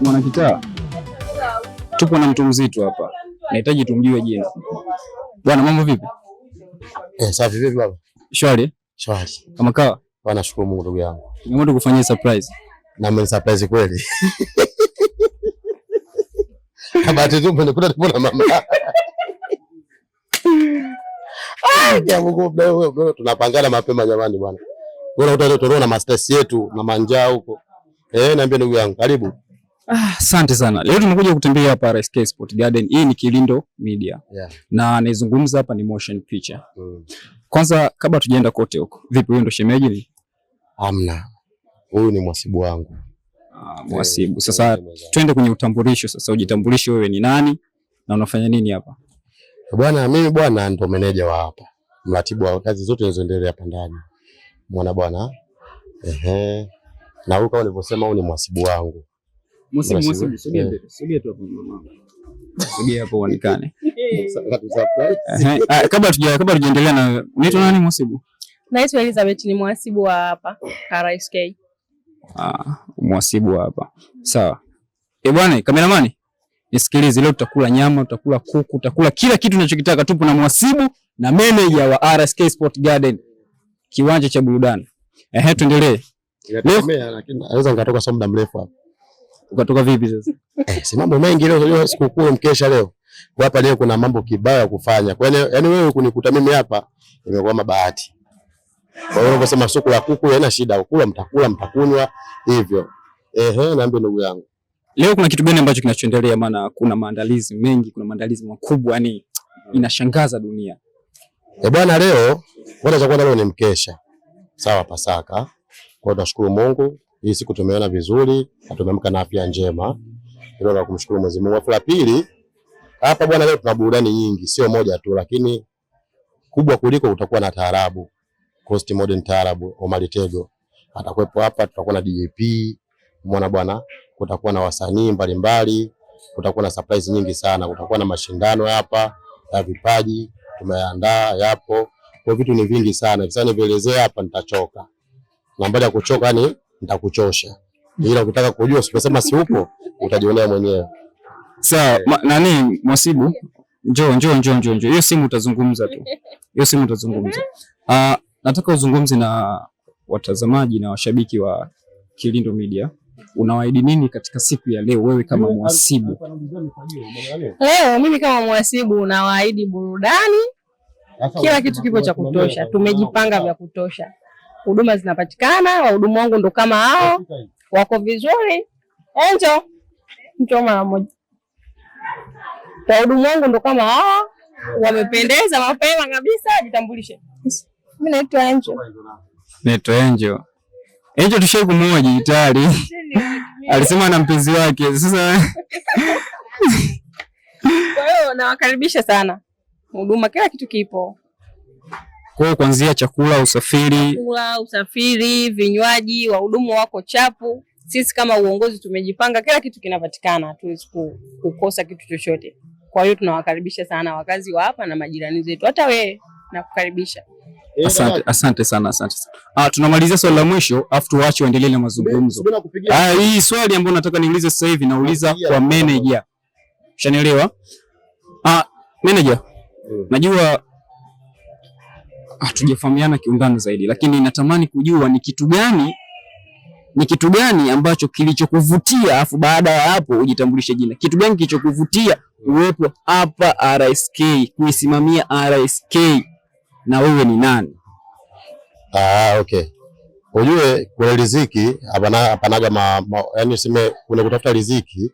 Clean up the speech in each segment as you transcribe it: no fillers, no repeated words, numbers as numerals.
Mwanakitaa, tupo na mtu mzito hapa, nahitaji tumjue jina. Bwana, mambo vipi? Safi vipi baba? Shwari? Shwari. Kama kawa? Bwana, shukuru Mungu ndugu yangu. Nimeamua tukufanyie surprise. Na mimi surprise kweli. Bahati tu nimekuta tupo na mama. Ah, ya Mungu mdogo, tunapangana mapema jamani bwana. Bora utaenda tunaona na stress yetu na manjaa huko. Niambie ndugu yangu, karibu. Asante sana. Leo tumekuja kutembea hapa RSK Sport Garden. Hii ni Kilindo Media. Na naizungumza hapa ni motion picture. Kwanza kabla tujaenda kote huko. Vipi, huyu ndo shemeji? Hamna. Huyu ni mwasibu wangu. Ah, mwasibu. Sasa twende kwenye utambulisho sasa, ujitambulishe wewe ni nani na unafanya nini hapa? Bwana, mimi bwana ndo meneja wa hapa. Mratibu wa kazi zote zinazoendelea hapa ndani. Mwana bwana. Ehe. Na huyu kama nilivyosema, huyu ni mwasibu wangu. Mwasibu, mwasibu, sogea mbele. Sogea tu hapo mama. Sogea hapo uonekane. Ehe. Ah, kabla tujaendelea na unaitwa nani mwasibu? Naitwa Elizabeth, ni mwasibu wa hapa RSK. Ah, mwasibu wa hapa. Sawa. Eh, bwana, kameramani, nisikilize, leo tutakula nyama, tutakula kuku, tutakula kila kitu tunachokitaka. Tupo na mwasibu na manager wa RSK Sport Garden, kiwanja cha burudani. Ehe, tuendelee. Inategemea, lakini naweza nikatoka sio muda mrefu hapa. Ukatoka vipi sasa? Si mambo mengi leo, unajua sikukuu mkesha leo. Kwa hapa leo kuna mambo kibao ya kufanya. Kwa hiyo yani wewe kunikuta mimi hapa imekuwa mabahati. Kwa hiyo unaposema soko la kuku haina shida, kula mtakula, mtakunywa hivyo. Ehe, niambie ndugu yangu. Leo kuna kitu gani ambacho kinachoendelea? Maana kuna maandalizi mengi, kuna maandalizi makubwa, yani inashangaza dunia. Bwana, leo kwanza cha kwanza leo ni mkesha. Sawa, Pasaka. Kwa hiyo tunashukuru Mungu, hii siku tumeona vizuri na tumeamka na afya njema. Hilo la kumshukuru Mwenyezi Mungu. Alafu la pili, hapa bwana leo tuna burudani nyingi, sio moja tu, lakini kubwa kuliko utakuwa na taarabu. Coast Modern Taarabu, Omar Tego atakuwepo hapa, tutakuwa na DJP, umeona bwana, kutakuwa na wasanii mbalimbali, kutakuwa na surprise nyingi sana, kutakuwa na mashindano hapa ya vipaji tumeandaa yapo. Kwa vitu ni vingi sana, sasa nivielezea hapa nitachoka. Na mbali ya kuchoka ni nitakuchosha. Ila ukitaka kujua usiposema si upo utajionea mwenyewe. Sawa, nani mwasibu? Njoo, njoo, njoo, njoo, njoo. Hiyo simu utazungumza tu. Hiyo simu utazungumza. Nataka uzungumze na watazamaji na washabiki wa Kilindo Media. Unawaahidi nini katika siku ya leo wewe kama mwasibu? Leo mimi kama mwasibu nawaahidi burudani, kila kitu kipo cha kutosha, tumejipanga vya kutosha, huduma zinapatikana, wahudumu wangu ndo kama hao, wako vizuri. Enjo, njoo mara moja. Wahudumu wangu ndo kama hao, wamependeza mapema kabisa. Jitambulishe. Mimi naitwa Angel. Naitwa Angel. Angel tushai kumuoji tayari. Alisema na mpenzi wake. Sasa kwa hiyo nawakaribisha sana. Huduma kila kitu kipo. Kwa hiyo kuanzia chakula, usafiri, chakula, usafiri, vinywaji, wahudumu wako chapu. Sisi kama uongozi tumejipanga, kila kitu kinapatikana, hatuwezi kukosa kitu chochote. Kwa hiyo tunawakaribisha sana wakazi wa hapa na majirani zetu. Hata wewe nakukaribisha. Asante, asante sana, asante sana. Tunamalizia swali la mwisho afu tuache waendelee na mazungumzo. Hii swali ambayo nataka niulize sasa hivi nauliza kwa manager. Ushanielewa? Manager. Najua hatujafahamiana kiundani zaidi, lakini natamani kujua ni kitu gani ambacho kilichokuvutia, afu baada ya hapo ujitambulishe jina. Kitu gani kilichokuvutia uwepo hapa RSK, kuisimamia RSK, na wewe ni nani? Okay. Ujue kuna riziki hapana, hapanaga yani useme kuna kutafuta riziki,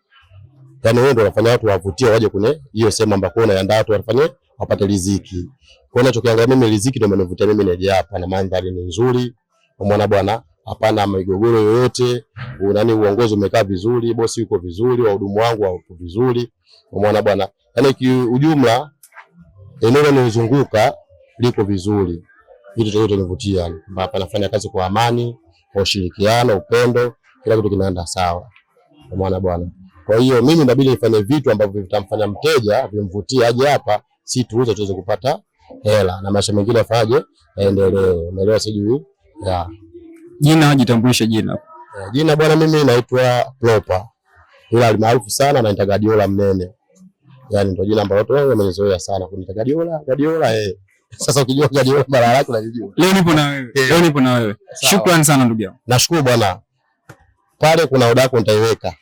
yani wewe ndio unafanya watu wavutie waje kwenye hiyo sehemu ambapo unaandaa watu wafanye wapate riziki. Kwa hiyo ninachokiangalia mimi riziki ndio imenivutia mimi nije hapa, na mandhari ni nzuri. Umeona bwana, hapana migogoro yoyote, unani uongozi umekaa vizuri, bosi yuko vizuri, wahudumu wangu wako vizuri. Umeona bwana, yani kiujumla eneo linalozunguka liko vizuri. Kitu chochote kinivutia yani, hapa nafanya kazi kwa amani, kwa ushirikiano, upendo, kila kitu kinaenda sawa. Umeona bwana. Kwa hiyo mimi inabidi nifanye vitu ambavyo vitamfanya mteja vimvutie aje hapa, si tuuze tuweze kupata hela na maisha mengine afanyaje yaendelee. Umeelewa sijui? Yeah. Jina, jitambulishe jina. Jina bwana, mimi naitwa Proper. Ila alimaarufu sana anaita Guardiola mnene. Yaani ndio jina ambalo watu wengi wamenizoea sana kuniita Guardiola, Guardiola eh. Sasa ukijua Guardiola mara yako unajijua. Leo nipo na wewe. Leo nipo na wewe. Shukrani sana ndugu yangu. Nashukuru bwana. Pale kuna oda yako nitaiweka.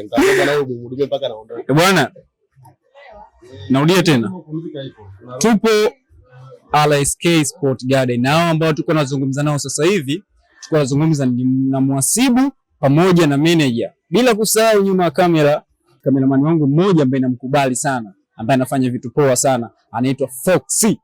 Nitakwenda nayo kumhudumia mpaka naondoka. Bwana, narudia tena. Tupo RSK Sport Garden na hao ambao tuko nazungumza nao sasa hivi, tuko nazungumza na mhasibu pamoja na manager, bila kusahau nyuma ya kamera kameramani wangu mmoja ambaye namkubali sana, ambaye anafanya vitu poa sana, anaitwa Foxy.